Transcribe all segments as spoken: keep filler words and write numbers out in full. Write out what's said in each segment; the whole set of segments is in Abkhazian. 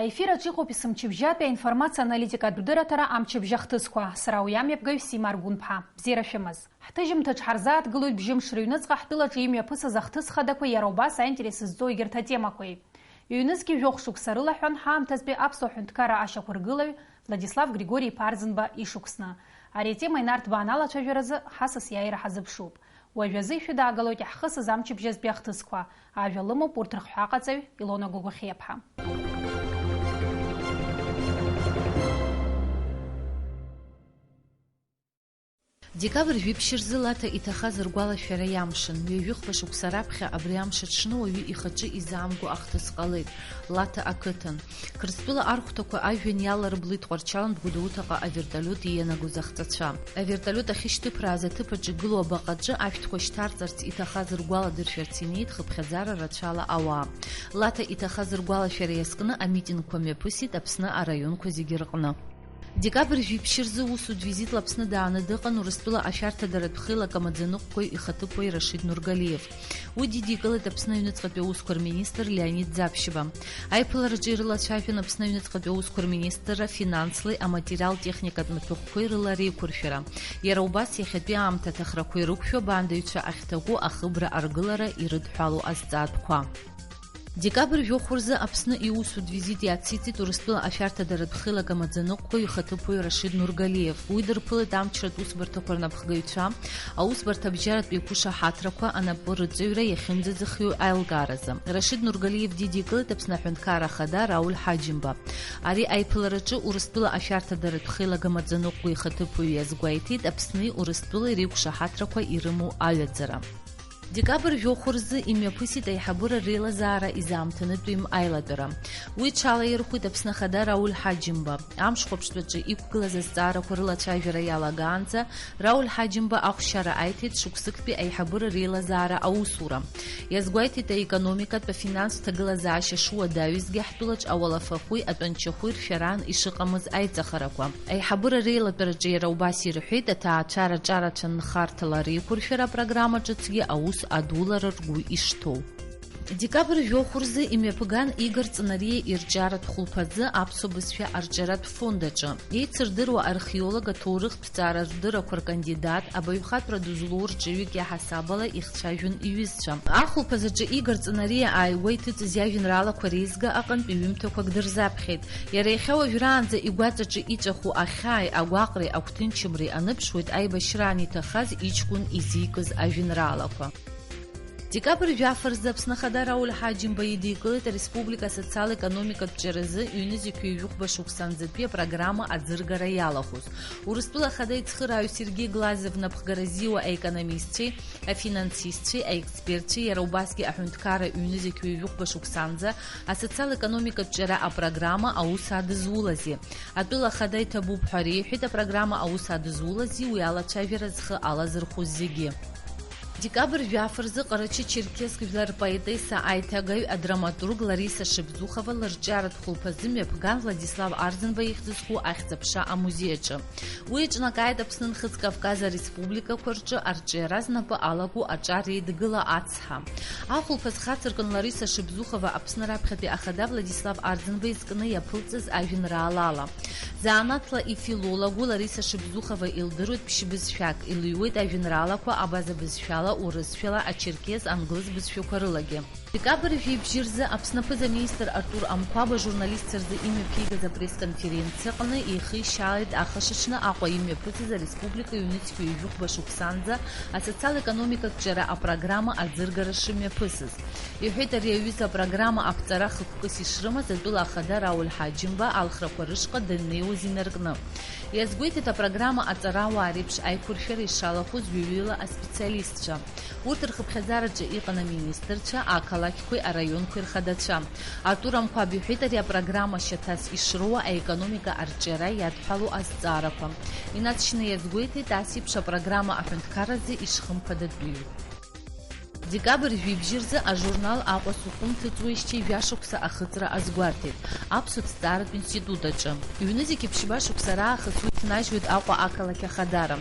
Аефир аҿы иҟоуп есымчыбжьатәи аинформациа аналитикатә дырраҭара амчыбжь ахҭысқәа. Сара уи амҩаԥгаҩ Сима Аргәынԥҳа. Бзиара шәымаз. Ҳҭыжьымҭаҿ ҳарзааҭгылоит бжьымш рыҩныҵҟа ҳтәылаҿы имҩаԥысыз ахҭыс хадақәеи иара убас аинтерес зҵоу егьырҭ атемақәеи. Ҩнызқьи жәохә шықәса рылаҳәан ҳаамҭазтәи аԥсуа ҳәынҭқарра ашьақәыргылаҩ Владислав Григори-иԥа Арӡынба ишықәсны. Ари атема инарҭбааны алацәажәаразы ҳасас иааира ҳазыԥшуп. Уажәазы ишәыдаагалоит иаҳхысыз амчыбжьазтәи ахҭысқәа. Ажәа лымоуп урҭ рыхҳәааҟаҵаҩ Илона Гогохиаԥҳа. Декабрь жәиԥшь рзы Лаҭа иҭахаз ргәалашәара иамшын. Ҩажәихәба шықәса раԥхьа абри амш аҽны уаҩы ихаҿы изаамго ахҭыс ҟалеит Лаҭа ақыҭан. Қырҭтәыла архәҭақәа ажәҩан иаларыблит Тҟәарчалнтә Гәдоуҭаҟа авертолиот иианагоз ахҵәацәа. Авертолиот ахьышьҭыԥрааз аҭыԥ аҿы игылоу абаҟаҿы ашәҭқәа шьҭарҵарц иҭахаз ргәаладыршәарц инеит хыԥхьаӡара рацәала ауаа. Лаҭа иҭахаз ргәалашәара иазкны амитингқәа мҩаԥысит Аԥсны араионқәа зегьы рҟны. Декабрь жәиԥшь рзы усутә визитла Аԥсны дааны дыҟан Урыстәыла ашәарҭадаратә хеилак амаӡаныҟәгаҩ ихаҭыԥуаҩ Рашид Нургалиев. Уи дидикылеит Аԥсны аҩныҵҟатәи аусқәа рминистр Леонид Ӡаԥшьба. Аиԥылараҿы ирылацәажәон Аԥсны аҩныҵҟатәи аусқәа рминистрра, финанслеи аматериал-техникатә маҭәахәқәеи рыла реиқәыршәара. Иара убас иахьатәи аамҭа аҭахрақәа ирықәшәо абаандаҩцәа ахьҭаку ахыбра аргылара ирыдҳәалоу азҵаатәқәа. Декабрь жәохә рзы Аԥсны иусутә визит иациҵеит Урыстәыла ашәарҭадаратә хеилак амаӡаныҟәгаҩ ихаҭыԥуаҩ Рашид Нургалиев. Уи дырԥылеит амчратә усбарҭақәа рнапхгаҩцәа, аусбарҭа абжьаратә еиқәышаҳаҭрақәа, анапырҵаҩра иахьынӡазыхиоу аилкааразы. Рашид Нургалиев дидикылеит Аԥсны Аҳәынҭқарра Ахада Рауль Ҳаџьымба. Ари аиԥылараҿы Урыстәыла ашәарҭадаратә хеилак амаӡаныҟәгаҩ ихаҭыԥуаҩ иазгәеиҭеит Аԥсни Урыстәылеи реиқәшаҳаҭрақәа ирымоу аҩаӡара. Декабрь жәохә рзы имҩаԥысит аиҳабыра реилазаара изаамҭанытәим аилатәара. Уи иҽалаирхәит Аԥсны Ахада Рауль Ҳаџьымба. Амш хәаԥштәаҿы иқәгылаз азҵаарақәа рылацәажәара иалагаанӡа Рауль Ҳаџьымба ахәшьара аиҭеит шықәсыктәи аиҳабыра реилазаара аусура. Иазгәеиҭеит аекономикатә, афинанстә ҭагылазаашьа шуадаҩызгьы ҳтәылаҿ ауалафахәи атәанчахәи ршәараан ишыҟамыз аиҵахарақәа. Аиҳабыра реилатәараҿы иара убас ирҳәеит, аҭаацәара ҿарацәа нхарҭала реиқәыршәара апрограмма ҿыцгьы аус адулара ргәы ишҭоу. Декабрь жәохә рзы имҩаԥган Игор Ҵнариа ирҿиаратә хәылԥазы аԥсуа бызшәа арҿиаратә фонд аҿы. Еицырдыруа археолог, аҭоурыхтә ҭҵаара рдыррақәа ркандидат, абаҩхатәра дызлоу рҿаҩык иаҳасабала ихцәажәон иҩызцәа. Ахәылԥазаҿы Игор Ҵнариа ааигәа иҭыҵыз иажәеинраалақәа реизга аҟынтә ҩымҭақәак дырзаԥхьеит. Иара иахьа уажәраанӡа игәаҵаҿы иҵәаху ахьааи, агәаҟреи, агәҭынчымреи аныԥшуеит аибашьраан иҭахаз иҷкәын изикыз ажәеинраалақәа. Декабрь жәаф рзы Аԥсны Ахада Рауль Ҳаџьымба идикылеит ареспублика асоциал-економикатә ҿиаразы ҩнызқь ҩажәихәба шықәсанӡатәи апрограмма аӡыргара иалахәыз. Урыстәыла Ахада ицхырааҩ Сергеи Глазов напхгара зиуа аекономистцәеи, афинансистцәеи, аекспертцәеи, иара убасгьы аҳәынҭқарра ҩнызқь ҩажәихәба шықәсанӡа асоциал-економикатә ҿиара апрограмма аус адызулази. Атәыла Ахада иҭабуп ҳәа реиҳәеит апрограмма аус адызулази уи алацәажәара зхы алазырхәыз зегьы. Декабрь жәаф рзы Ҟарачы-Черкесск жәлар рпоетесса аиҭагаҩ адраматург Лариса Шебзухова лырҿиаратә хәылԥазы мҩаԥган Владислав Арӡынба ихьӡ зху ахьӡ-аԥша амузеи аҿы. Уи еиҿнакааит Аԥсны Нхыҵ Кавказ ареспубликақәа рҿы арҿиара знапы алаку аҿар реидгыла ацҳа. Ахәылԥаз хацыркын Лариса Шебзухова Аԥсны раԥхьатәи ахада Владислав Арӡынба изкны иаԥылҵаз ажәеинраалала. Занааҭла ифилологу Лариса Шебзухова илдыруеит ԥшьбызшәак, илыҩуеит ажәеинраалақәа абаза бызшәала, урысшәала, ачерқьес, англыз бызшәақәа рылагьы. Декабрь жәибжьы рзы Аԥсны аԥыза-министр Артур Амқәаба журналистцәа рзы имҩаԥигаз апресс-конференциаҟны ихишьаалеит ахышаҽны Аҟәа имҩаԥысыз ареспублика ҩнызқь ҩажәихәба шықәсанӡа асоциал-економикатә ҿиара апрограмма аӡыргара шымҩаԥысыз. Иҳәеит, ари аҩыза апрограмма аԥҵара хықәкыс ишрымаз атәыла ахада Рауль Ҳаџьымба алхрақәа рышҟа даннеиуаз инаркны. Иазгәеиҭеит апрограмма аҵарауаа реиԥш аиқәыршәара ишалахәыз ҩҩыла аспециалистцәа. Урҭ рхыԥхьаӡараҿы иҟан аминистрцәа, ақалақьқәеи араионқәеи рхадацәа. Артур Амқәаб иҳәеит, ари апрограмма шьаҭас ишроуа аекономика арҿиара иадҳәалоу азҵаарақәа. Инаҵшьны иазгәеиҭеит, ас еиԥш апрограмма аҳәынҭқарразы ишхымԥадатәу. Декабрь жәибжь рзы ажурнал Аҟәа Сухум ҭыҵуеижьҭеи жәашықәса ахыҵра азгәарҭеит Аԥсуа ҭҵааратә институт аҿы. Ҩнызқьи ԥшьба шықәса раахыс уи ҭнажьуеит Аҟәа ақалақь ахадара.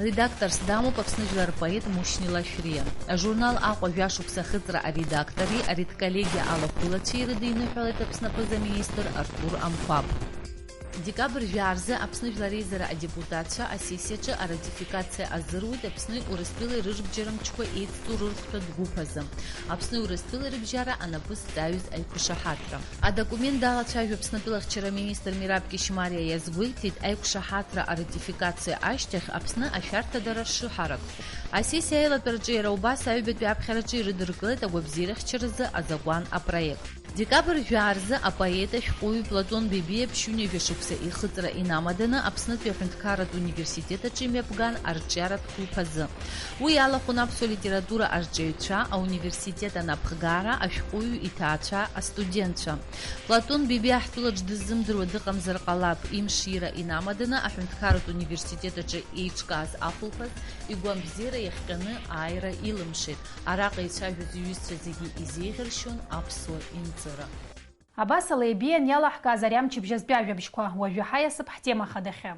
Редакторс дамоуп Аԥсны жәлар рпоет Мушьни Лашәриа. Ажурнал Аҟәа жәашықәса ахыҵра аредактори аредколлегиа алахәылацәеи ирыдиныҳәалеит Аԥсны аԥыза-министр Артур Амқәаб. Декабрь жәаа рзы Аԥсны Жәлар Реизара адепутатцәа асессиаҿы аратификациа азыруит Аԥсни Урыстәылеи рырбџьара мчқәа еицҵоу рырхәҭатә гәыԥ азы Аԥсни Урыстәылеи рыбжьара анапы зҵаҩыз аиқәшаҳаҭра. Адокумент далацәажәо Аԥснытәыла ахьчара министр Мераб Кьышьмариа иазгәеиҭеит, аиқәшаҳаҭра аратификациа ашьҭахь Аԥсны ашәарҭадара шыҳаракхо. Асессиа аилатәараҿы иара убас аҩбатәи аԥхьараҿы ирыдыркылеит агәабзиарахьчаразы азакәан апроект. Декабрь жәаа рзы апоет ашәҟәыҩҩы Платон Бебиа ԥшьынҩажәа шықәса ихыҵра инамаданы Аԥснытәи аҳәынҭқарратә университет аҿы имҩаԥган арҿиаратә гәыԥ азы. Уи иалахәын аԥсуа литература арҿиаҩцәа, ауниверситет анапхгара, ашәҟәыҩҩы иҭаацәа, астудентцәа. Платон Бебиа ҳтәылаҿ дыззымдыруа дыҟамзар ҟалап, имшира инамаданы аҳәынҭқарратә университет аҿы еиҿкааз ахәылԥаз игәамбзиара иахҟьаны ааира илымшеит. Араҟа ицәажәоз иҩызцәа зегьы изеиӷьаршьон аԥсуа инҵыра. Абас ала ибиан иалаҳкааз ари амчыбжьазтәи ажәабжьқәа, уажәы ҳаиасып ҳтема хадахьы.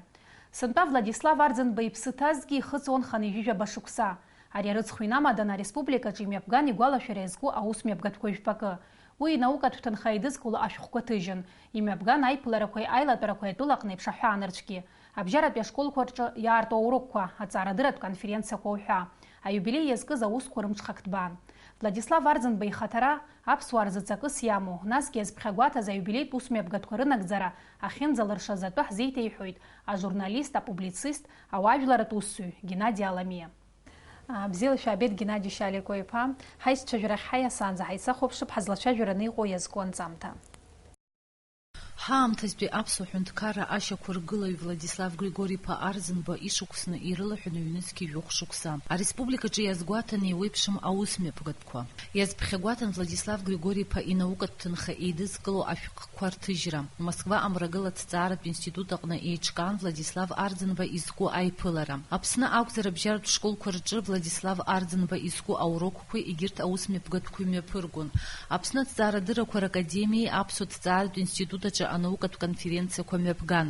Сынтәа Владислав Арӡынба иԥсы ҭазҭгьы ихыҵуан хынҩажәижәаба шықәса. Ари арыцхә инамаданы ареспубликаҿы имҩаԥган игәалашәара иазку аус мҩаԥгатәқәа жәпакы. Уи инаукатә ҭынха еидызкыло ашәҟәқәа ҭыжьын. Имҩаԥган аиԥыларақәеи аилатәарақәеи атәылаҟны иԥшаҳәаанырцәгьы. Абжьаратәи ашколқәа рҿы иаарту аурокқәа, аҵаарадырратә конференциақәа уҳәа. Аиубилеи иазкыз аусқәа рымҽхак ҭбаан. Владислав Арӡынба ихаҭара аԥсуаа рзы ҵакыс иамоу, насгьы иазԥхьагәаҭаз аиубилеитә усмҩаԥгатәқәа рынагӡара ахьынӡалыршаз атәы ҳзеиҭеиҳәоит ажурналист, апублицист, ауаажәларратә усзуҩ Геннади Аламиа. Бзиала шәаабеит, Геннади Шьалико-иԥа. Ҳаицәажәарахь ҳаиасаанӡа ҳаицахәаԥшып, ҳазлацәажәараны иҟоу иазку анҵамҭа. Ҳаамҭазтәи аԥсуа ҳәынҭқарра ашьақәыргылаҩ Владислав Григори-иԥа Арӡынба ишықәсны ирылаҳәаны ҩнызқьи жәохә шықәса. Ареспубликаҿы иазгәаҭаны еиуеиԥшым аусмҩаԥгатәқәа. Иазԥхьагәаҭан Владислав Григори-иԥа инаукатә ҭынха еидызкыло ашәҟәқәа рҭыжьра. Москва амрагылаҭҵааратә институт аҟны еиҿкаан Владислав Арӡынба изку аиԥылара. Аԥсны акәзар абжьаратә школқәа рҿы Владислав Арӡынба изку аурокқәеи егьырҭ аусмҩаԥгатәқәеи мҩаԥыргон. Аԥсны аҭҵаарадыррақәа ракадемиеи аԥсуа ҭҵааратә институт аҿы анаукатә конференциақәа мҩаԥган.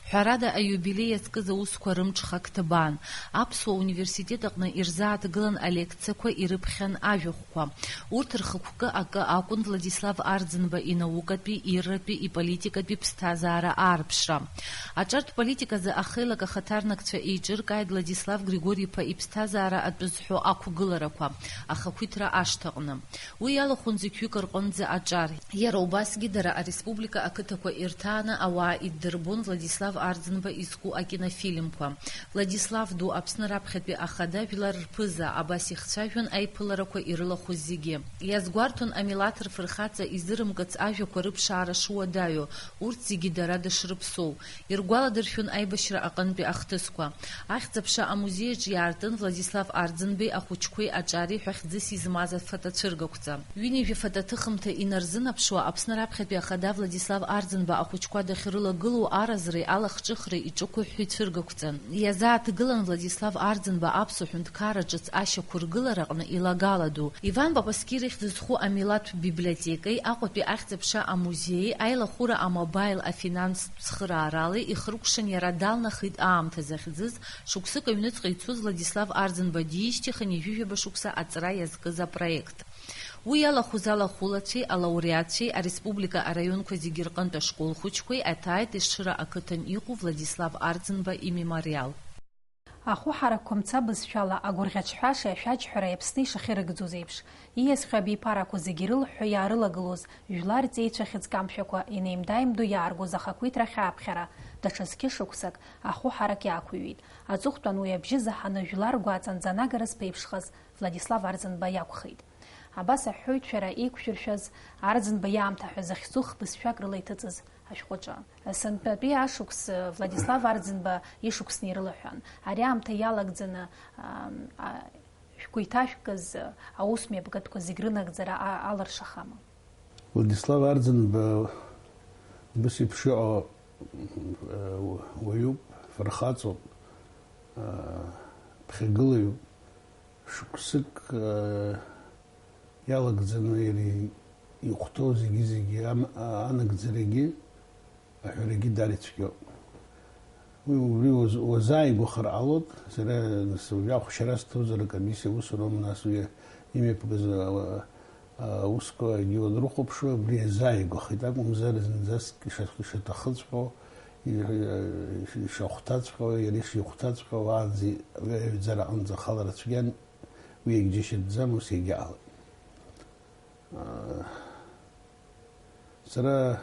Ҳәарада, аиубилеи иазкыз аусқәа рымҽхак ҭбаан. Аԥсуа университет аҟны ирзааҭгылан алекциақәа, ирыԥхьан ажәахәқәа. Урҭ рхықәкы акы акәын Владислав Арӡынба инаукатәи, ирратәи, иполитикатәи ԥсҭазаара аарԥшра. Аҿартә политиказы ахеилак ахаҭарнакцәа еиҿыркааит Владислав Григори-иԥа иԥсҭазаара атәы зҳәо ақәгыларақәа, ахақәиҭра ашҭаҟны. Уи иалахәын зықьҩык рҟынӡа аҿар. Иара убасгьы дара ареспублика ақыҭақәа ирҭааны ауаа иддырбон Владислав Арӡынба изку акинофильмқәа. Владислав ду, Аԥсны раԥхьатәи ахада, жәлар рԥыза, абас ихцәажәон аиԥыларақәа ирылахәыз зегьы. Иазгәарҭон амилаҭ рфырхаҵа изырымкыц ажәақәа рыԥшаара шуадаҩу, урҭ зегьы дара дышрыԥсоу. Иргәаладыршәон аибашьра аҟынтәи ахҭысқәа. Ахьӡ-аԥша амузеи аҿы иаартын Владислав Арӡынбеи ахәыҷқәеи аҿари ҳәа хьӡыс измаз афотоцәыргақәҵа. Ҩынҩажәа фотоҭыхымҭа инарзынаԥшуа, Аԥсны раԥхьатәи ахада Владислав Арӡынба ахәыҷқәа дахьрылагылоу аразреи алахҿыхреи иҿықәыҳәҳәо ицәыргақәҵан. Иазааҭгылан Владислав Арӡынба аԥсуа ҳәынҭқарра ҿыц ашьақәыргылараҟны илагала ду, Иван Папаскир ихьӡ зху амилаҭтә библиотекеи Аҟәатәи ахьӡ-аԥша амузеии аилахәыра амобаил афинанстә цхырааралеи ихыркәшан иара далнахит аамҭа захьӡыз, шықәсык аҩныҵҟа ицоз Владислав Арӡынба диижьҭеи хынҩажәижәаба шықәса аҵра иазкыз апроект. Уи иалахәыз алахәылацәеи алауреатцәеи ареспублика араионқәа зегьы рҟынтә ашкол хәыҷқәеи аҭааит Ешыра ақыҭан иҟоу Владислав Арӡынба имемориал. Ахәы ҳаракқәа мца бызшәала агәырӷьаҿҳәашеи ашәаџьҳәареи Аԥсны ишахьырыгӡоз еиԥш, ииасхьоу абиԥарақәа зегьы ирылыҳәҳәо иаарылагылоз жәлар ҵеицәа хьыӡкамшәақәа инеимда-ааимдо иааргоз ахақәиҭрахь ааԥхьара, даҽа зқьы шықәсак ахәы ҳарак иаақәыҩит. Аҵыхәтәан уи абжьы заҳаны жәлар гәаҵанӡа анагара зԥеиԥшхаз Владислав Арӡынба иакәхеит. Абас аҳәоит шәара еиқәшәыршәаз Арӡынба иаамҭа ҳәа захьӡу хбызшәак рыла иҭыҵыз ашәҟәаҿы. Сынтәатәи ашықәс Владислав Арӡынба ишықәсны ирылаҳәан. Ари аамҭа иалагӡаны, ам, а, шәгәы иҭашәкыз аус мҩаԥгатәқәа зегь рынагӡара а-, алыршахама? Владислав Арӡынба убас еиԥш иҟоу, э, уаҩуп, фырхаҵоуп, э, ԥхьагылаҩуп. Шықәсык, э, Иалагӡаны иара ихәҭоу зегьы-зегьы ам-, а-, анагӡарагьы, аҳәарагьы даара ицәгьоуп. Уи убри уаз-, уазааигәахар ҟалоит, сара нас уажәы ахәшьара сҭозар акомиссиа усуроума, нас уи имҩаԥгаз, а, а, аусқәагьы уанрыхәаԥшуа, убри иазааигәахеит акәымзар, зынӡаск ишах-, ишаҭахыҵәҟьоу, и-, ишахәҭаҵәҟьоу, иара ишихәҭаҵәҟьоу, аанӡа аҩаӡара аҟынӡа ахалара цәгьан, уи иагьџьашьатәӡам, ус иагьаалеит. Аа, сара,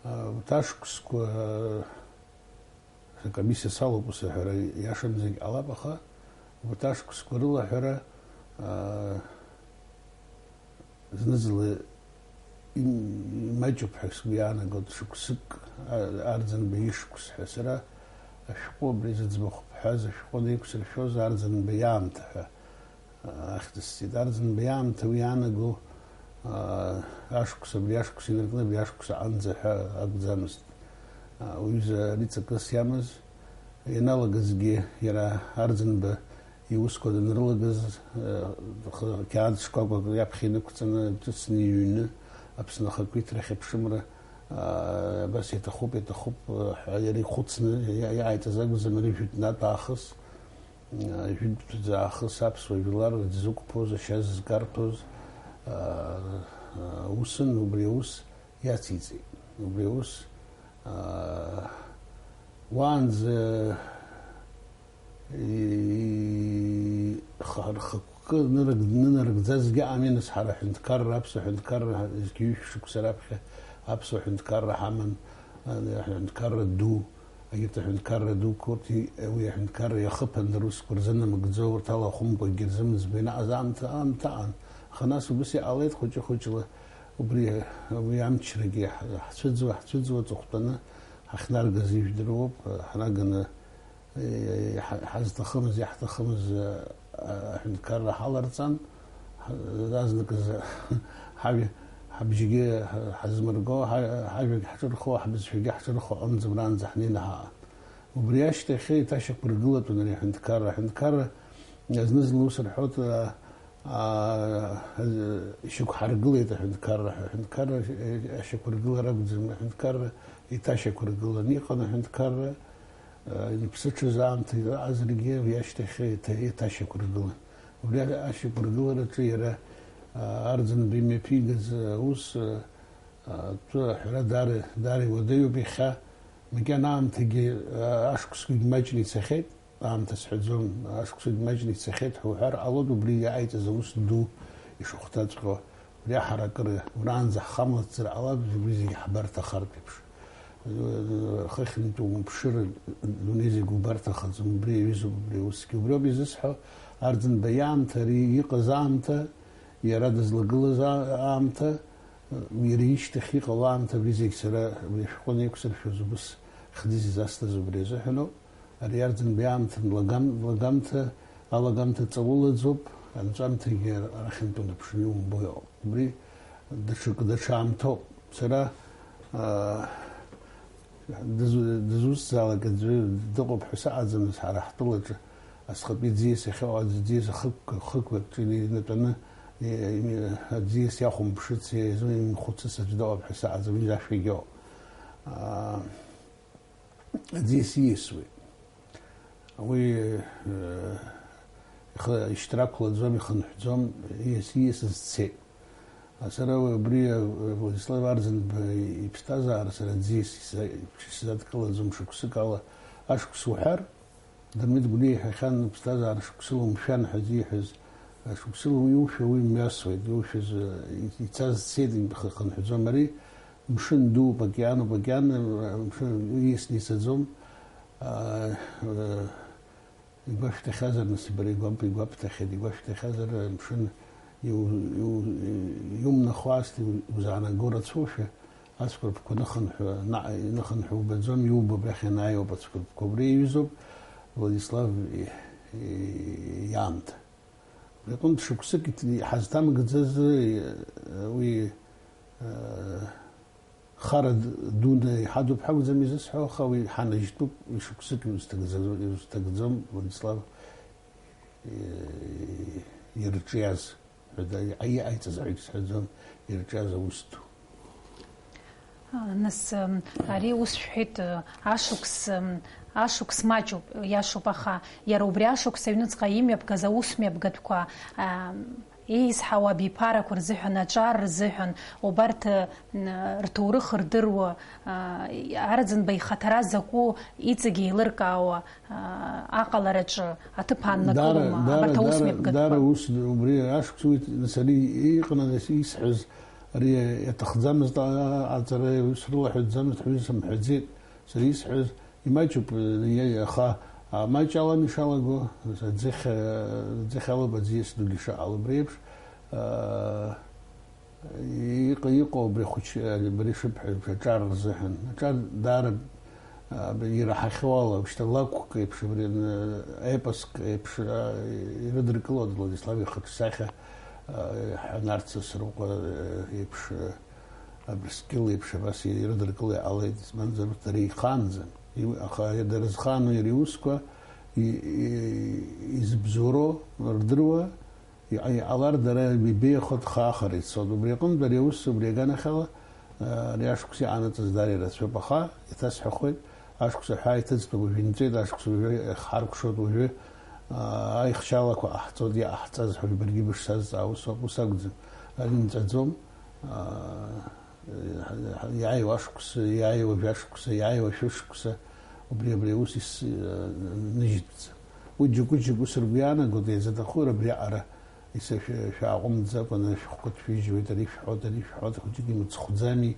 аа, урҭ ашықәсқәа, аа, акомиссиа салоуп, ус аҳәара иашамзаргь ҟалап, аха урҭ ашықәсқәа рылаҳәара, аа, зны-зынла им-, имаҷуп ҳәа сгәы иаанагоит, шықәсык, а-, Арӡынба ишықәс ҳәа. Сара ашәҟәы абри зыӡбахә бҳәаз ашәҟәы анеиқәсыршәоз Арӡынба иаамҭа ҳәа ахьӡысҵеит. Арӡынба иаамҭа уи иаанаго, аа, ашықәс, абри ашықәс инаркны абри ашықәс аҟынӡа ҳәа акәӡамызт. Аа, уҩыза ари ҵакыс иамаз, ианалагазгьы иара Арӡынба иусқәа данрылагаз, аа, х-, қьаад шкәакәак иаԥхьа инықәҵаны, иҿыцны иҩны, Аԥсны ахақәиҭрахь аԥшымра, аа, абас иаҭахуп, иаҭахуп, ҳәа иара ихәыцны иа-, иааиҵаз акәӡам, ари жәытәнатә аахыс. Жәытәӡа аахыс аԥсуа жәлар дзықәԥоз, ашьа зызкарҭәоз, аа, усын, убри аус иациҵеит. Убри аус, аа, уаанӡа и-, ха-, рхықәкы нырыгӡ-, нынарыгӡазгьы ами, нас, ҳара аҳәынҭқарра, аԥсуа ҳәынҭқарра зқьи ҩышә шықәса раԥхьа аԥсуа ҳәынҭқарра ҳаман, а, аҳәынҭқарра ду. Егьырҭ аҳәынҭқарра дуқәа урҭ, уи аҳәынҭқарра иахыԥан, русқәа рзынамыгӡо, урҭ ала ахәымгагьы рзымӡбо ианаҟаз аамҭа, аамҭа аан. Аха нас убыс иҟалеит, хәыҷы-хәыҷла убри, уи амчрагьы ҳ-, ҳцәыӡуа, ҳцәыӡуа, аҵыхәтәаны ҳахьнаргаз ижәдыруоуп, ҳнаганы, е, ҳа-, ҳазҭахымыз, иаҳҭахымыз, аҳәынҭқарра ҳаларҵан, ҳа-, азныказ ҳажә-, ҳабжьгьы ҳазмырго, ҳа-, ҳажәагь ҳҿырхуа, ҳбызшәагьы ҳҿырхуа аҟынӡа, абранӡа ҳнеины ҳаан. Убри ашьҭахь еиҭашьақәыргылатәын ари аҳәынҭқарра. Аҳәынҭқарра зны-зынла ус рҳәоит, а, а, ишьақәҳаргылеит аҳәынҭқарра ҳәа. Аҳәынҭқарра ашьақәыргылара акәӡам, аҳәынҭқарра еиҭашьақәыргылан иҟан аҳәынҭқарра. Иԥсыҽыз аамҭа иҟазаргьы, уи ашьҭахь еиҭа-, еиҭашьақәыргылан. Убри ашьақәыргылараҿы иара, а, Арӡынба имҩаԥигаз аус, а, атәы аҳәара даара, даара иуадаҩуп иахьа. Макьана аамҭагьы, а, ашықәсқәагь маҷны ицахьеит, аамҭа сҳәаӡом, ашықәсқәагь маҷны ицахьеит ҳәа уҳәар ҟалоит, убри иааиҵаз аус ду ишахәҭаҵәҟьоу. Убри аҳаракыра, ураанӡа ҳхамлацзар ҟалап, убри зегьы ҳбарҭахартә еиԥш. Хыхьынтә умԥшыр, адунеи зегь убарҭахаӡом, убри иаҩызоуп убри аусгьы. Убриоуп изысҳәо, Арӡынба иаамҭа, ари иҟаз аамҭа, иара дызлагылаз а-, аамҭа, иара ишьҭахь иҟало аамҭа, абри зегь сара, абри ашәҟәы анеиқәсыршәоз убыс хьӡыс изасҭаз убри азыҳәаноуп. Ари Арӡынба иаамҭа лагам-, лагамҭа, алагамҭа ҵаулаӡоуп, анҵәамҭагьы арахьынтә унаԥшны иумбо иҟоуп. Убри даҽак, даҽа аамҭоуп. Сара, аа, дызу-, дызусҭзаалак аӡәы дыҟоуп ҳәа саҟаӡамызт ҳара ҳтәылаҿы. Асҟатәи аӡиас иахьыҟоу аӡиас ахықәкы-, хықәкы аҿы инатәаны, и-, и-, аӡиас иахәамԥшыц, изу имхәыцыц аӡә дыҟоуп ҳәа саҟаӡам, уи зашәагьоуп. Аа, аӡиас ииасуеит. Уи, э, ихы ишьҭра ақәлаӡом, ихынҳәӡом, ииас-, ииасыз цеит. А сара убри, э, Владислав Арӡынба иԥсҭазаара сара аӡиас иса-, ишсзадкылаӡом шықәсык ала. Ашықәс уҳәар, Дырмит Гәлиа иҳәахьан, ԥсҭазаара шықәсыла умшәан ҳәа зиҳәаз, шықәсыла уи иушәа, уи мҩасуеит, иушәаз, ицаз цеит, ихы хынҳәӡом. Ари мшын дууп, океануп, океан, мшын ииасны ицаӡом. Игәашәҭахьазар, нас, бара игәаб-, игәабҭахьеит, игәашәҭахьазар, мшын иу-, иу-, иумнахуа аасҭа иузаанаго рацәоушәа, ацәқәырԥқәа ныхынҳәы-, на-, иныхынҳәуа убаӡом, иубо абрахь ианааиуа ацәқәырԥқәа. Убри иаҩызоуп Владислав и-, и-, иаамҭа. Убри аҟынтә шықәсык иҭ-, ҳазҭамгӡаз, уи, хара д-, дуны иҳадуп ҳәа акәӡам изысҳәо, аха уи ҳанажьтәуп, уи шықәсык иузҭагӡаӡо-, иузҭагӡом, Владислав, и-, ирҿиаз. Иҟаиҵаз ҳәагьы сҳәаӡом, ирҿиаз аус ду. Нас, м, ари ус шәҳәеит, ы, ашықәс, м, ашықәс маҷуп, иашоуп, аха иара убри ашықәс аҩныҵҟа имҩаԥгаз аусмҩаԥгатәқәа, ам, еизҳауа абиԥарақәа рзыҳәан, аҿар рзыҳәан, убарҭ, ы, м, рҭоурых рдыруа, а, Арӡынба ихаҭара закәу иҵегь еилыркаауа, а, аҟалараҿы аҭыԥ ааннакылома, даара, абарҭ даара, аусмҩаԥгатәқәа? Даара ус, убри ашықәс уи, нас ари иҟалаз исҳәаз, ари иаҭахӡамызт, а-, а-, аҵара ус рылаҳәаӡамызт ҳәа сымҳәаӡеит. Сара исҳәаз имаҷуп, иа-, аха, а, маҷ алам ишалаго, аӡыхь, аӡыхь алоуп аӡиас дугьы шаҟало, убри еиԥш, а, Иҟа-, иҟоу абри ахәыҷ, абри шыбҳәаз аҿар рзыҳәан. Аҿар даара, а, ираҳахьоу ала, шьҭа лакәк еиԥш, абри, а, епоск еиԥш, а, ирыдыркылоит Владислав ихаҿсахьа, а, Ҳанарцасрыҟәа, а, еиԥш, а, Абрыскьыл еиԥш абас ирыдыркыло иҟалеит, избанзар, урҭ дара ихаанӡа. Иу-, аха дара зхаану иара иусқәа и-, и-, изыбзоуроу рдыруа, Иҟа-, иҟалар, дара ибеиахоит, хаахара ицоит. Убри аҟынтә ари аус, убри аганахьала, а, ари ашықәс иҟанаҵаз даара ирацәоуп, аха, иҭасҳәахоит, ашықәс аҳәаа иҭыҵтәуп, уажәы инҵәеит, ашықәс уажәы иахҳаркәшоит, уажәы, а, аихшьалақәа ҟаҳҵоит, иҟаҳҵаз ҳәа баргьы бышсазҵаауа усоуп, ус акәӡам. Ари нҵәаӡом. А, Иааиуа ашықәса, иааиуа жәашықәса, иааиуа шәышықәса, убри, абри аус ис-, ныжьтәӡам. Уи џьоукы-џьоукы ус ргәы иаанагоит, иазаҭаху абриаҟара исашәа-, шәааҟәымҵӡакәаны шәыхқәа ҭшәыжьуеит, ари шәҳәоит, ари шәҳәоит, хәыҷык имыцхәӡами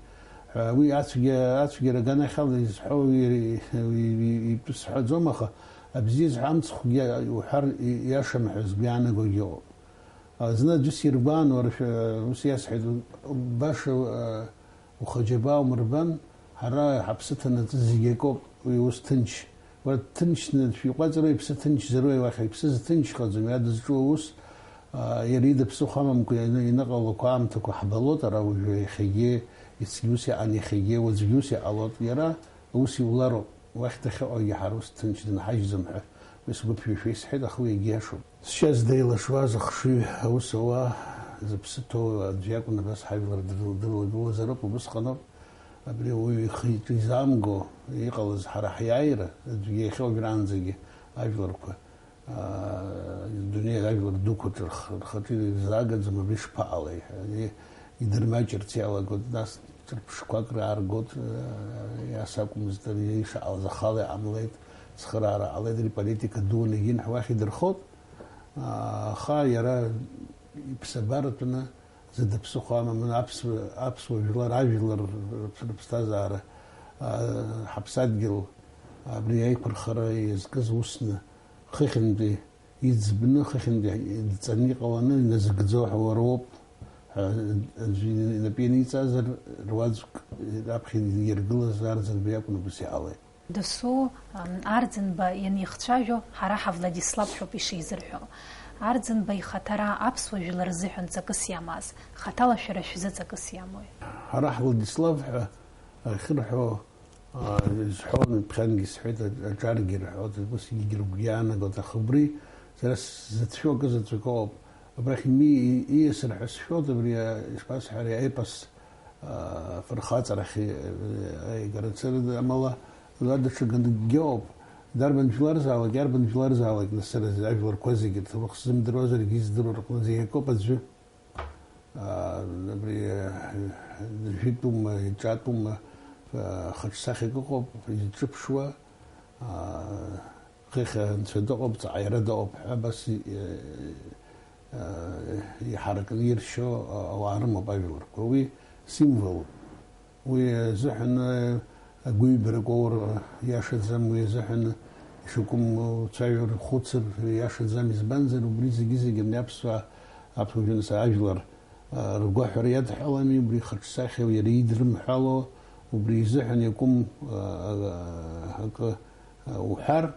ҳәа. Уи ацәгьа-, ацәгьара аганахьала изҳәо уи, уи, уи, уи итәы сҳәаӡом, аха абзиа зҳәо амцхәгьы уҳәар и-, иашам ҳәа згәы иаанагогьы ыҟоуп. А, зны аӡәы сиргәаан, уара, шәа-, ус иасҳәеит, баша, а, ухаџьабаа умырбан, ҳара ҳаԥсы ҭанаҵы зегь акоуп, уи ус ҭынч. Уара дҭынчны, шәиҟәаҵроу иԥсы ҭынчзарои уахь, иԥсы зҭынчхаӡом, иара дызҿу аус, а, иара ида ԥсыхәа амамкәа ины-, иныҟалақәа аамҭақәа ҳбалоит, ара уажәы иахьагьы, иацгьы ус иҟан, иахьагьы, уаҵәгьы ус иҟалоит, иара ус иулароуп. Уахь дахьыҟоугьы ҳара ус ҭынч дынҳажьӡом ҳәа уи сгәыԥҩышәа исҳәеит, аха уи егьиашоуп. Сшьа зда илашуаз ахшыҩ аус ауа зыԥсы ҭоу аӡә иакәын, абас ҳажәлар дырл-, дырлагылазароуп, убысҟаноуп абри ауаҩы ихы-иҿы изаамго иҟалаз ҳара ҳиааира, аӡәгьы иахьа уажәраанӡагьы ажәларқәа аа, дунеи ажәлар дуқәа рҿы рх-, рхаҿы ирзаагаӡом, абри шԥаҟалеи ҳәа. Ари идырмаҷырц иалагоит, нас ҿырԥшқәак рааргоит, аа, иас акәымызт, ари ишаҟалаз ахала иҟамлеит, цхыраара ҟалеит, ари политика дуны егьин ҳәа уахь идырхоит, аа, аха иара иԥсабаратәны зда ԥсыхәа амам, аԥсуа, аԥсуа жәлар, ажәлар рыԥс-, рыԥсҭазаара, аа, ҳаԥсадгьыл абри аиқәырхара иазкыз усны, хыхьынтәи иӡбны, хыхьынтәи идҵаны иҟаланы иназыгӡо ҳәа уара уоуп ҳәа аӡәы инапы ианиҵазар, руаӡәк раԥхьа идиргылаз Арӡынба иакәын, убас иҟалеит. Дасу, ам, Арӡынба ианихцәажәо, ҳара ҳа Владислав ҳәоуп ишизырҳәо. Арӡынба ихаҭара аԥсуа жәлар рзыҳәан ҵакыс иамаз, хаҭала шәара шәзы ҵакыс иамои? Ҳара ҳ-, Владислав ҳәа ахьырҳәо, аа, изҳәон, ԥхьангьы сҳәеит, аҿ-, аҿаргьы рҳәоит, ус егьыргәы иаанагоит, аха убри сара сзыцәшәо акы заҵәык ауп. Абрахь ими-, и-, ииасыр ҳәа сшәоит, абри, а, ишԥасҳәари, аепос, а, афырхаҵарахь, э, аигарацара, амала, уа даҽа ганыкгьы ауп. Дарбан жәларзаалак, иарбан жәларзаалак, нас сара ажәларқәа зегьы рҭоурых сзымдыруазаргьы, издыруа рҟны зегь акоуп аӡәы. Аа, абри, э, жәытәума, иҿатәума, э, хаҿсахьак ыҟоуп, изҿыԥшуа, аа, хыхь анцәа дыҟоуп, ҵаҟа иара дыҟоуп ҳәа абас и-, э, э, иҳаракны иршьо, а-, ауаа рымоуп ажәларқәа. Уи символуп. Уи азыҳәан, э, агәыҩбарак уоур иашаӡам, уи азыҳәан ишакәым уцәажәар, ухәыцыр иашаӡам, избанзар, убри зегьы-зегьы абни аԥсуаа, аԥсуа жәынас ажәлар, э, ргәаҳәара иадҳәалами, убри ихаҿсахьоу, иара идрымҳәало, убри изыҳәан иакәым, э, э, акы, э, уҳәар,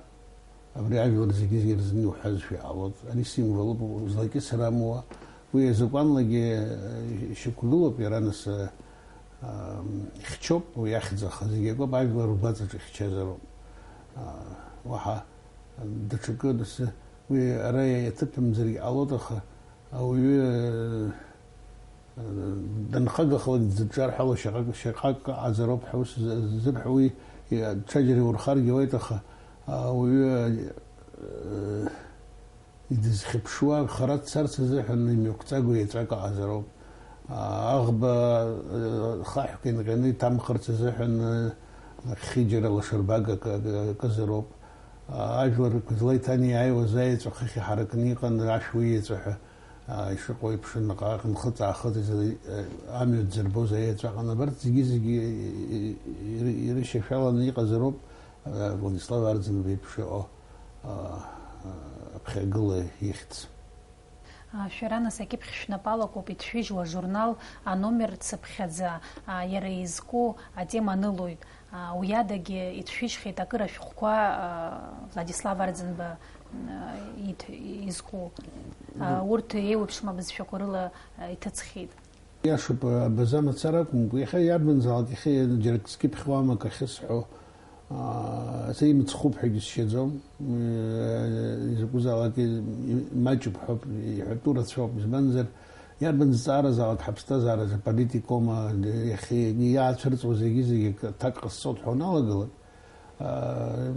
Абри ажәлар зегьы ирзын иуҳәазшәа иҟалоит. Ари символуп, злакьысыр амуа. Уи азакәанлагьы, э, ишьақәгылоуп, иара нас, э, ам, ихьчоуп, уи ахьӡ, аха зегь акоуп, ажәлар ргәаҵаҿ ихьчазароуп. А, уаҳа даҽакы, нас, уи ара иаҭыԥымзаргь ҟалоит, аха Ауаҩы данхагахалак дзыҿҿарҳәало шьаҟак, шьаҟак аҟазароуп ҳәа ус зырҳәо уи ҽаџьара иурхаргьы ауеит, аха ауаҩы дызхьыԥшуа хара дцарц азыҳәан имҩақәҵагоу еҵәак аҟазароуп. Аӷба хаҳәк инҟьаны иҭамхырц азыҳәан нахьхьи џьара лашарбага акызароуп. Ажәларқәа злеиҭанеиааиуаз аеҵәа хыхь иҳаракны иҟан, ашә уиеҵәа ҳәа ишыҟоу еиԥш, наҟ-ааҟ нхыҵ-аахыҵ амҩа дзырбоз аеҵәа аҟан. Абарҭ зегьы-зегьы ирышьашәаланы иҟазароуп Владислав Арӡынба иеиԥш иҟоу аԥхьагыла ихьӡ. Шәара, нас, акьыԥхь шәнапы алакуп иҭшәыжьуа ажурнал аномер цыԥхьаӡа, иара изку атема анылоит. Уи адагьы иҭшәыжьхьеит акыр ашәҟәқәа Владислав Арӡынба изку. Урҭ еиуеиԥшым абызшәақәа рыла иҭыҵхьеит. Иашоуп, абаза мацара акәымкәа, иахьа иарбанзаалак, иахьа џьара акгьы ԥхьуамак ахьысҳәо, Са имыцхәуп ҳәагьы сшьаӡом. Изакәызаалак маҷуп ҳәоуп, иҳәатәу рацәоуп. Избанзар, иарбан зҵааразаалак ҳаԥсҭазааразы аполитикоума, иахьа иаацәырҵуа зегьы-зегьы аҭак ҟасҵоит ҳәа уналагалак,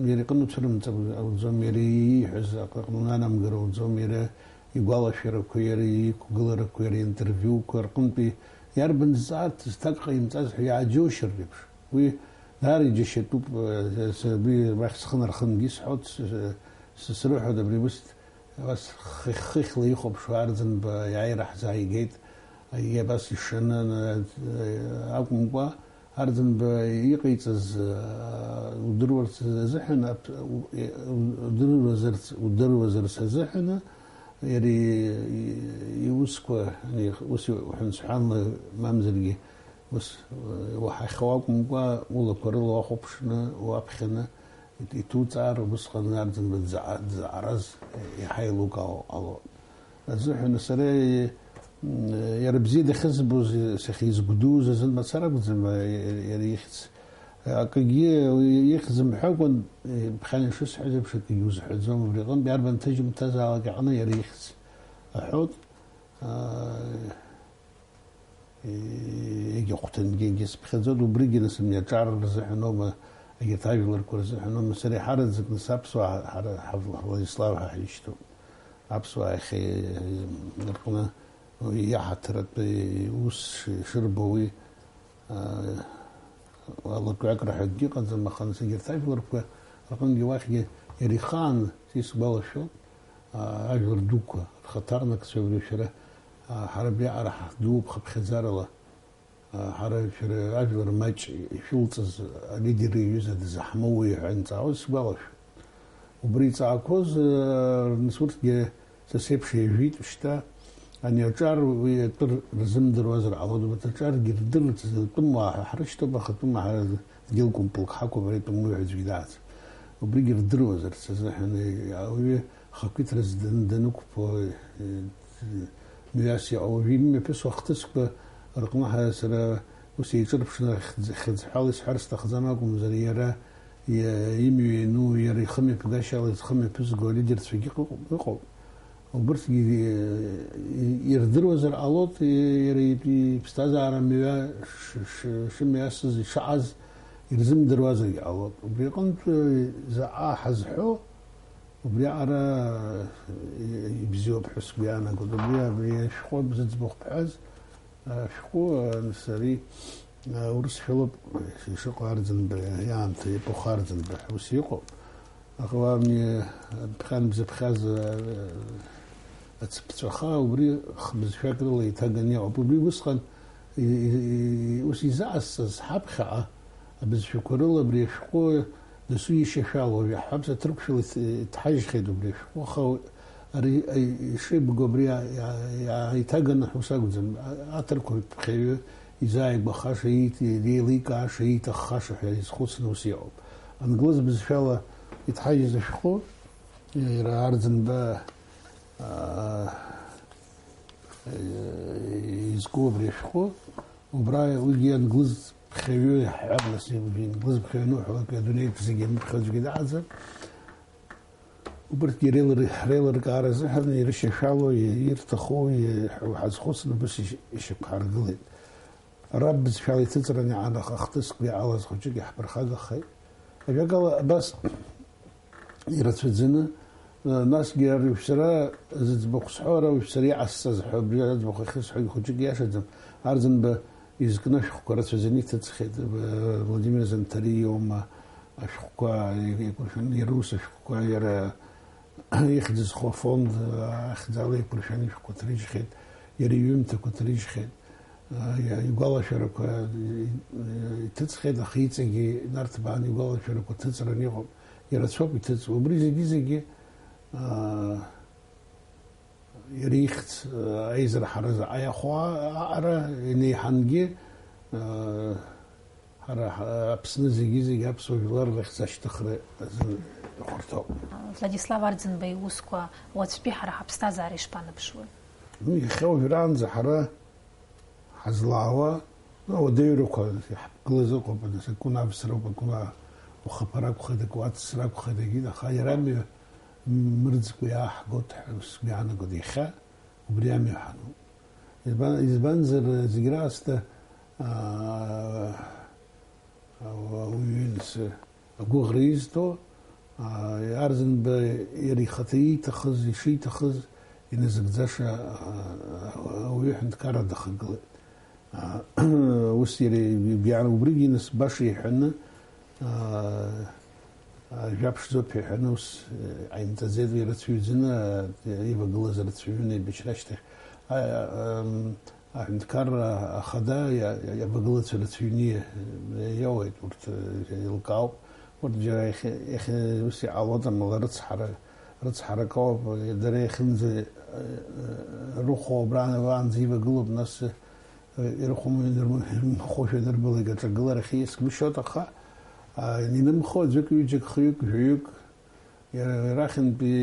иара иҟны уцәырымҵыр ауӡом, иара ииҳәаз аҟны унанамгар ауӡом, иара игәалашәарақәа, иара иқәгыларақәа, иара иинтервиуқәа рҟынтәи иарбан зҵаарҭаз ҭак ҟаимҵаз ҳәа иааџьоушьартә еиԥш. Уи даара иџьашьатәуп, уи уахь схы нархынгьы исҳәоит, срыҳәоит абри ус, ас хыхь-хыхьла ихәаԥшуа Арӡынба иааира ҳзааигеит, егьи абас ишаны акәымкәа, Арӡынба иҟаиҵаз удыруазарц азыҳәан, удыруазарц, удыруазарц азыҳәаны, иара иусқәа, ус уҳәан-сҳәанла, мамзаргьы, Ус уаҳахьоу акәымкәа, улақәа рыла уахәаԥшны, уаԥхьаны иҭуҵаар, убысҟан Арӡынба дзаҟа-, дзаҟараз иаҳа еилукаауа ҟалон. Азыҳәан сара, иара бзиа дахьызбоз, сахьизгәдууз азын мацара акәӡам, иара ихьӡ. Акгьы ихьӡ мҳәакәан, ԥхьан ишысҳәаз еиԥш, акгьы узҳәаӡом, убри аҟынтә иарбан ҭыжьымҭазаалак аҟны иара ихьӡ аҳәот. Егьахәҭангьы егьысԥхьаӡоит, убригьы нас ани аҿар рзыҳәаноума, егьырҭ ажәларқәа рзыҳәаноума, сара иҳараӡак нас аԥсуаа ҳара Владислав ҳәа ҳишьҭоуп. Аԥсуаа иахьа рҟны иаҳаҭыратәы ус шырбо уи алакҩакра ҳәа акгьы ыҟаӡам, аха нас егьырҭ ажәларқәа рҟынгьы уахьгьы иара ихаан, са исгәалашәо, ажәлар дуқәа, рхаҭарнакцәа абри шәара, ҳара абриаҟара ҳдууп хыԥхьаӡарала, ҳара шәара ажәлар маҷ ишәылҵыз алидер иҩыза дызаҳмоуеи ҳәа анҵаауаз сгәалашәоит. Убри иҵаақәоз, нас урҭгьы са сеиԥш иажәит шьҭа, ани аҿар уи атәы рзымдыруазар ҟалоит, убарҭ аҿаргьы рдырырц атәымуаа ҳәа ҳрышьҭоуп, аха атәымуаа ҳара дгьыл кәымпылк ҳақәым, ари атәымуаҩ аӡәгьы дааӡам. Убригьы рдыруазарц азыҳәан, ауаҩы ахақәиҭраз данықәԥо, мҩас иҟоу, уажәы имҩаԥысуа ахҭысқәа рҟны ҳа-, сара ус еиҿырԥшны хьӡ-, хьыӡҳәала исҳәар сҭахӡам акәымзар, иара имҩа иану, иара ихымҩаԥгашьала зхы мҩаԥызго алидерцәагьы ыҟоуп, ыҟоуп. Убырҭгьы ирдыруазар ҟалоит, иара иԥсҭазаара мҩа ш-, ш-, шымҩасыз, ишаҟаз ирзымдыруазаргьы ҟалоит. Убри аҟынтә заҟа ҳазҳәо, убриаҟара ибзиоуп ҳәа сгәы иаанагоит. Убри, абри ашәҟәы зыӡбахә бҳәаз, ашәҟәы, нас, ари, урысшәалоуп ишыҟоу, Арӡынба иаамҭа, епоха Арӡынба ҳәа ус иҟоуп. Аха уа абни, ԥхьан бзыԥхьаз, ацыԥҵәаха, убри хбызшәак рыла иҭаганы иҟоуп. Убри усҟан и-, и-, и-, ус изаҟасҵаз ҳаԥхьаҟа абызшәақәа рыла абри ашәҟәы дасу ишьашәалоу иаҳҳәап, аҭырқәшәала иҭ-, иҭҳажьхьеит убри ашәҟәы, аха ари, аи-, ишеибгоу абри иа-, иа-, иа-, иҭаганы ҳәа ус акәӡам. А-, аҭырқәа ԥхьаҩы изааигәахаша, иит-, иеиликааша, ииҭаххаша ҳәа изхәыцны ус иҟоуп. Англыз бызшәала иҭҳажьыз ашәҟәы, иара Арӡынба, аа, изку абри ашәҟәы, убра уигьы англыз ԥхьаҩы иаҳҳәап, нас, уи англыз ԥхьаҩ ануҳәалак, адунеи зегьы ануԥхьо аӡәгьы дааӡам. Убырҭгьы реилыр-, реилыркаара азыҳәан ирышьашәало, ирҭаху, ҳазхәыцны убыс ишьақәҳаргылеит. Раб бызшәала иҭыҵраны иаанахах ҭыцкгьы алаз хәыҷык иаҳԥырхагахеит. Ажәакала, абас ирацәаӡаны, насгьы ара уажә сара зыӡбахә сҳәо, ара уажә сара иҟасҵаз ҳәа, абри аӡбахә ахьысҳәогьы хәыҷык иашаӡам. Арӡынба изкны ашәҟәқәа рацәаӡаны иҭыҵхьеит, Владимир Занҭариа иоума ашәҟәқәа, еиқәыршәаны, иара ус ашәҟәқәа, иара ихьӡ зху афонд ахьӡала еиқәыршәаны ишәҟәқәа ҭрыжьхьеит, иара иҩымҭақәа ҭрыжьхьеит, игәалашәарақәа иҭыҵхьеит, аха иҵегьы инарҭбааны игәалашәарақәа ҭыҵран иҟоуп, ирацәоуп иҭыҵуа. Убри зегьы-зегьы, иара ихьӡ, аизара ҳара заҟа иахәо аҟара инеиҳангьы, Ҳара ҳа-, Аԥсны зегьы-зегьы аԥсуа жәлар рахьӡ ашьҭыхра азын ихәарҭоуп. Владислав Арӡынба иусқәа уаҵәтәи ҳара ҳаԥсҭазаара ишԥанаԥшуеи? Ну, иахьа уажәраанӡа ҳара ҳазлаауа, ну, ауадаҩрақәа иаҳԥгылаз ыҟоуп, нас акәын авсра ауп, акәын а-, ухаԥара акәхеит, акы уацсра акәхеит, егьит, аха иара амҩа мырӡкәа иааҳгоит ҳәа сгәы иаанагоит иахьа. Убри амҩа ҳануп. Избан-, избанзар, зегь раасҭа, аа, ауаҩы нас агәыӷра изҭо, аа, Арӡынба иара ихаҭа ииҭахыз, ишиҭахыз, иназыгӡаша, аа, ауаҩы ҳәынҭқарра дахагылеит. Аа, ус иара игәы иаан-, убригьы нас баша иҳәаны, аа, Жәаԥшӡоуп ҳәа иҳәаны ус, э, ҟаимҵаӡеит, уи рацәаҩӡаны, э, ивагылаз рацәаҩын еибашьра ашьҭахь. А, ам, аҳәынҭқарра ахада иа-, иа-, иавагылацәа рацәаҩны иа-, иоуеит, урҭ, э, еилкаауп. Урҭ џьара иахьа, иахьа ус иҟалоит, амала рыцҳара, рыцҳарак ауп, дара иахьынӡа, э, э, рыхәо абра, абанӡа ивагылоуп, нас, э, ирыхәом, ирмы-, ирмыхәошәа анырбалак аҿагыларахь иесгәышьоит, аха, а, инымхо аӡәык, ҩыџьак, хҩык, жәаҩык, иара, ирахьынтәи,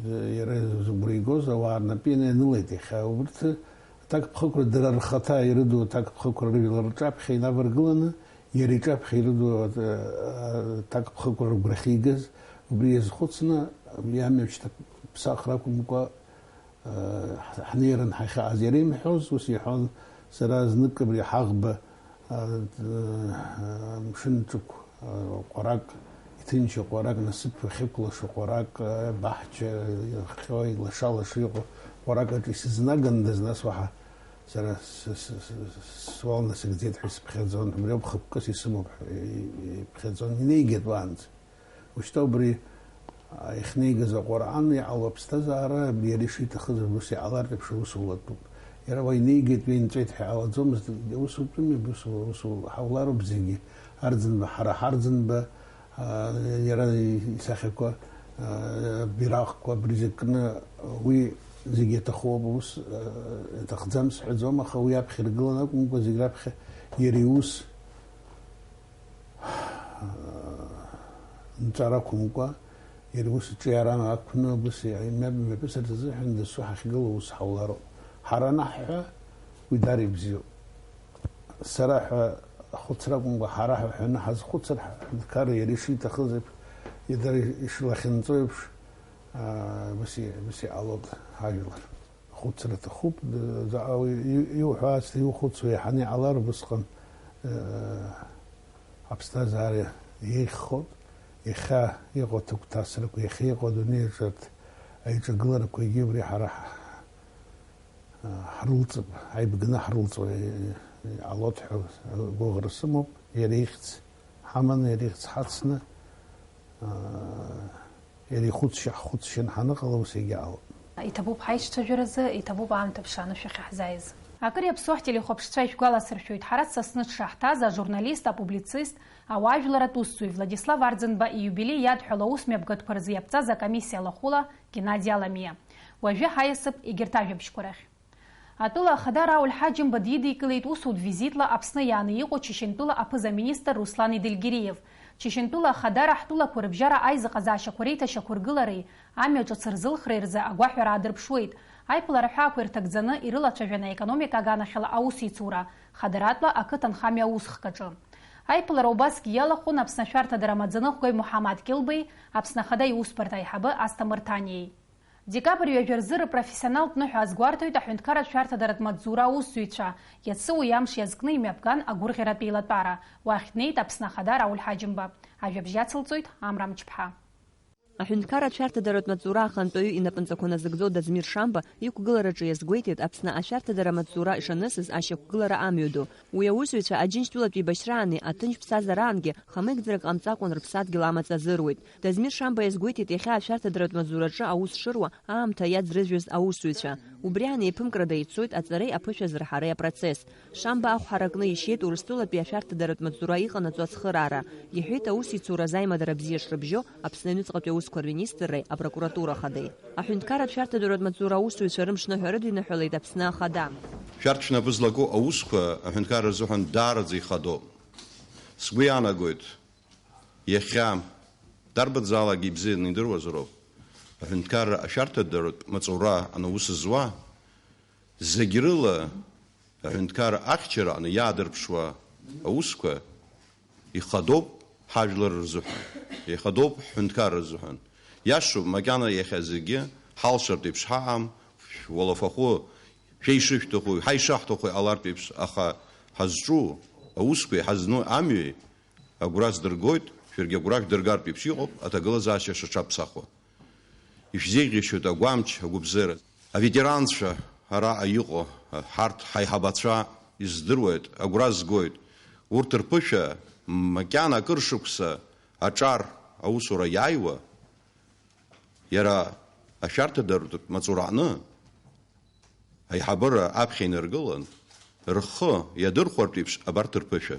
э, иара зыгәра игоз ауаа рнапы ианылеит иахьа. Убырҭ аҭакԥхықәра дара рхаҭа ирыду аҭакԥхықәра рыжәлар рҿаԥхьа инаваргыланы, иара иҿаԥхьа ирыду, э, аҭакԥхықәра рыгәра ахьигаз, убри иазхәыцны, абри амҩа шьҭа ԥсахра акәымкәа, Ҳнеирын ҳахьааз иара имҳәоз, ус иҳәон, сара знык абри ҳаӷба, а, а, мшынҿықә, а, ҟәарак, иҭынчу ҟәарак, насыԥ ахьықәлаша ҟәарак, а, баҳча ихҟьо, лаша-лаша иҟоу ҟәарак аҿы исызнагандаз, нас уаҳа сара с-, с-, с-, суал насыгӡеит ҳәа исыԥхьаӡон, убриоуп хықәкыс исымоуп ҳәа иԥхьаӡон, инеигеит уаанӡа. Ушьҭа убри, а, иахьнеигаз аҟәаран иҟало аԥсҭазаара, иара ишиҭахыз ус иҟалартә еиԥш аусулатәуп. Иара уа инеигеит, уа инҵәеит ҳәа иҟалаӡомызт, усутәыми, усу-, усу-, ҳаулароуп зегьы. Арӡынба, ҳара ҳарӡынба, а, иара исахьақәа, а, бираҟқәа абри зегь кны, уи зегьы иаҭахуп, ус, а, иаҭахӡам сҳәаӡом, аха уи аԥхьа иргылан акәымкәа, зегь раԥхьа иара иус, нҵәара ақәымкәа, иара ус иҿиара ақәны, ус мҩаԥысырц азыҳәан дасу ҳахьгылоу ус ҳаулароуп. Ҳара анаҳҳәа, уи даара ибзиоуп. Сара ҳәа ахәыцра акәымкәа, ҳара ҳәа ҳәаны ҳазхәыцыр, ҳҳәынҭқарра иара ишиҭахыз еиԥш, дара ишылахьынҵоу еиԥш, аа, ус и-, ус иҟалоит ҳажәлар. Ахәыцра аҭахуп, д-, заҟа уи и-, иуҳәо ацҭа иухәыцуа иаҳаны иҟалар убысҟан, э, аԥсҭазаара еиӷьхоит. Иахьа иҟоу аҭыгәҭасрақәа, иахьа иҟоу адунеи аҿы арҭ аиҿагыларақәа егьи убри ҳара ҳ-, ҳрылҵып, ҳаибганы ҳрылҵуа, э, иҟалоит ҳәа гәыӷра сымоуп, иара ихьӡ ҳаманы, иара ихьӡ ҳацны, э, Иара ихәыцшьа ҳхәыцшьан ҳаныҟала, ус егьаауп. Иҭабуп ҳаишьцәажәаразы, иҭабуп аамҭа ԥшааны шәахьа ҳзааиз. Акыр иаԥсоу ҳтелехәаԥшцәа ишәгәаласыршәоит, ҳара Сасны дшаҳҭаз ажурналист, апублицист, ауаажәларратә усзуҩ Владислав Арӡынба ииубилеи иадҳәалоу аусмҩаԥгатәқәа рзы иаԥҵаз акомиссиа алахәыла Геннади Аламиа. Уажәы ҳаиасып егьырҭ ажәабжьқәа рахь. Атәыла ахада Рауль Ҳаџьымба дидикылеит усутә визитла Аԥсны иааны иҟоу Чечентәыла аԥыза-министр Руслан Едельгериев. Чечентәыла ахадара ҳтәылақәа рыбжьара аизыҟазаашьақәа реиҭашьақәыргылареи амҩа ҿыц рзылхреи рзы агәаҳәара аадырԥшуеит. Аиԥылара ҳәаақәа ирҭагӡаны ирылацәажәан аекономика аганахьала аусеицура, хадаратәла ақыҭанхамҩа аусхк аҿы. Аиԥылара убасгьы иалахәын Аԥсны ашәарҭадара амаӡаныҟәгаҩ Муҳаммад Кьылбеи, Аԥсны Ахада иусбарҭа аиҳабы Асҭа Мырҭаниеи. Декабрь ҩажәа рзы рпрофессионалтә ныҳәа азгәарҭоит аҳәынҭқарратә шәарҭадаратә маҵзура аусзуҩцәа. Иацы уи амш иазкны имҩаԥган агәырӷьаратә еилатәара. Уахь днеит Аԥсны Ахада Рауль Ҳаџьымба. Ажәабжь иацылҵоит Амра Мчԥҳа. Аҳәынҭқарратә шәарҭадаратә маҵзура ахантәаҩы инапынҵақәа назыгӡо Дазмир Шамба иқәгылараҿы иазгәеиҭеит Аԥсны ашәарҭадара амаҵзура ишанысыз ашьақәгылара амҩаду. Уи аусзуҩцәа Аџьынџьтәылатә еибашьраани аҭынч ԥсҭазаараангьы хамеигӡарак ҟамҵакәан рыԥсадгьыл амаҵ азыруеит. Дазмир Шамба иазгәеиҭеит иахьа ашәарҭадаратә маҵзураҿы аус шыруа аамҭа иаӡрыжәыз аусзуҩцәа. Убри анеиԥымкрада ицоит аҵареи аԥышәа зырҳареи апроцесс. Шамба ахә ҳаракны ишьеит Урыстәылатәи ашәарҭадаратә маҵзура иҟанаҵо ацхыраара. Иҳәеит аусеицуразы аимадара бзиа шрыбжьо Аԥсны аҩныҵҟатәи аусқәа рминистрреи апрокуратура ахадеи. Аҳәынҭқарратә шәарҭадаратә маҵзура аусзуҩцәа рымшныҳәа рыдиныҳәалеит Аԥсны Ахада. Шәарҭ шәнапы злаку аусқәа аҳәынҭқарра рзыҳәан даараӡа ихадоуп. Сгәы иаанагоит, иахьа дарбанзаалакгьы ибзианы идыруазароуп, аҳәынҭқарра ашәарҭадаратә маҵура анаус зуа, зегь рыла аҳәынҭқарра ахьчара аҟны иаадырԥшуа аусқәа ихадоуп ҳажәлар рзыҳәан, ихадоуп ҳҳәынҭқарра рзыҳәан. Иашоуп, макьана иахьа зегьы ҳалшартә еиԥш ҳаҟам, шәуалафахәы, шәеишышәҭаху, ҳаишаҳҭаху иҟалартә еиԥш, аха ҳазҿу аусқәеи ҳазну амҩеи агәра сдыргоит, шәаргьы агәра шәдыргартә еиԥш иҟоуп аҭагылазаашьа шаҽаԥсахуа. Ишәзеиӷьасшьоит агәамч, агәыбзыӷра. Аветеранцәа араҟа иҟоу, ҳарҭ ҳаиҳабацәа издыруеит, агәра згоит. Урҭ рԥышәа макьана акыр шықәса аҿар аусура иааиуа, иара ашәарҭадаратә маҵураҟны аиҳабыра аԥхьа инаргылан, рхы иадырхәартә еиԥш абарҭ рԥышәа.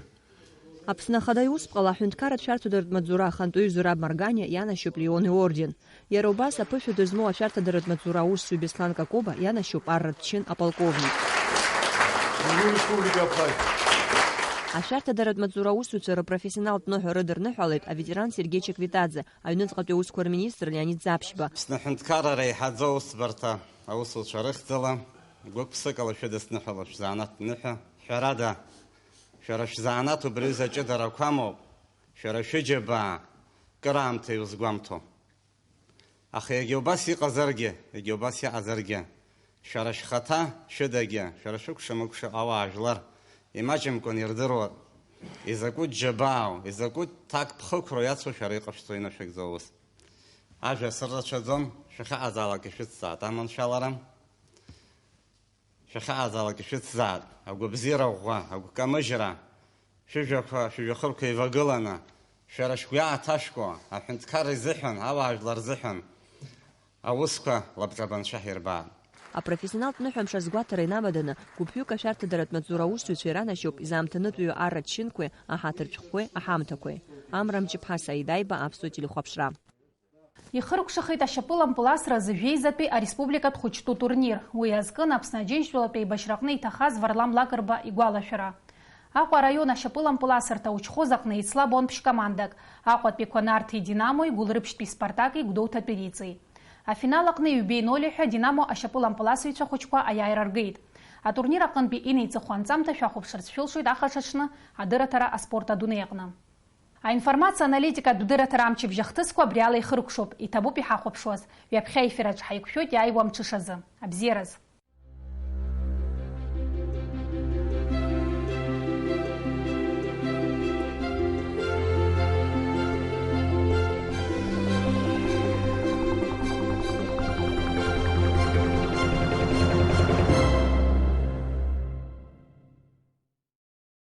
Аԥсны Ахада иусԥҟала аҳәынҭқарратә шәарҭадаратә маҵзура ахантәаҩы Зураб Марганиа ианашьоуп Леон иорден. Иара убас аԥышәа ду змоу ашәарҭадаратә маҵзура аусзуҩ Беслан Какоба ианашьоуп арратә чин аполковник. Аҩны республика Абхазиа. Ашәарҭадаратә маҵзура аусзуҩцәа рпрофессионалтә ныҳәа рыдырныҳәалеит аветеран Сергеи Чеквитаӡе, аҩныҵҟатәи аусқәа рминистр Леонид Ӡаԥшьба. Аԥсны аҳәынҭқарра реиҳаӡоу аусӡбарҭа аусуцәа рыхьӡала гәык-ԥсыкала шәыдысныҳәалап шәзанааҭ ныҳәа. Ҳәарада, шәара шәзанааҭ убри аҩыза аҷыдарақәа амоуп, шәара шәыџьабаа кыраамҭа иузгәамҭо. Аха егьа убас иҟазаргьы, егьа убас иҟазаргьы, шәара шәхаҭа шәыдагьы, шәара шәыкәша-мыкәша ауаа жәлар имаҷымкәан ирдыруа, изакәытә џьабаау, изакәытә ҭакԥхықәроу иацу шәара иҟашәҵо инашәыгӡо аус. Ажәа сыррацәаӡом, шәахьыҟазаалак ишәыцзаат аманшәалара. Шәахьыҟазаалак ишәыцзаат, агәабзиара ӷәӷәа, агәкамыжьра, шәыжәҩақәа, шәыжәҩахырқәа еивагыланы, шәара шәгәы иааҭашәкуа, аҳәынҭқарра изыҳәан, ауаажәлар рзыҳәан аусқәа лабҿаба анцәа ҳирбаат. Апрофессионалтә ныҳәамш азгәаҭара инамаданы, гәыԥҩык ашәарҭадаратә маҵзура аусзуҩцәа иранашьоуп изаамҭанытәиу арратә шьынқәеи аҳаҭыртә шәҟәқәеи аҳамҭақәеи. Амра Мҷыԥҳа, Саида Аиба, Аԥсуа телехәаԥшра. Ихыркәшахеит ашьапылампыласра зыжәеизатәи ареспубликатә хәыҷтәы турнир. Уи азкын Аԥсны Аџьынџьтәылатә еибашьраҟны иҭахаз Варлам Лакрба игәалашәара. Аҟәа араион ашьапылампыласырҭа учхоз аҟны еицлабон ԥшь-командак, Аҟәатәиқәа Нарҭи Динамои Гәылрыԥшьтәи Спартаки Гәдоуҭатәи Риҵеи. Афинал аҟны ҩбеи ноль ҳәа Динамо ашьапылампыласыҩцәа хәыҷқәа аиааира ргеит. Атурнир аҟынтәи инеиҵыху анҵамҭа шәахәаԥшырц шәылшоит ахаҽаҽны адырраҭара аспорт адунеи аҟны. Аинформациа аналитикатә дырраҭара амчыбжь ахҭысқәа абри ала ихыркәшоуп, иҭабуп иҳахәаԥшуаз, ҩаԥхьа аефир аҿы ҳаиқәшәоит иааиуа амҽышазы. Абзиараз!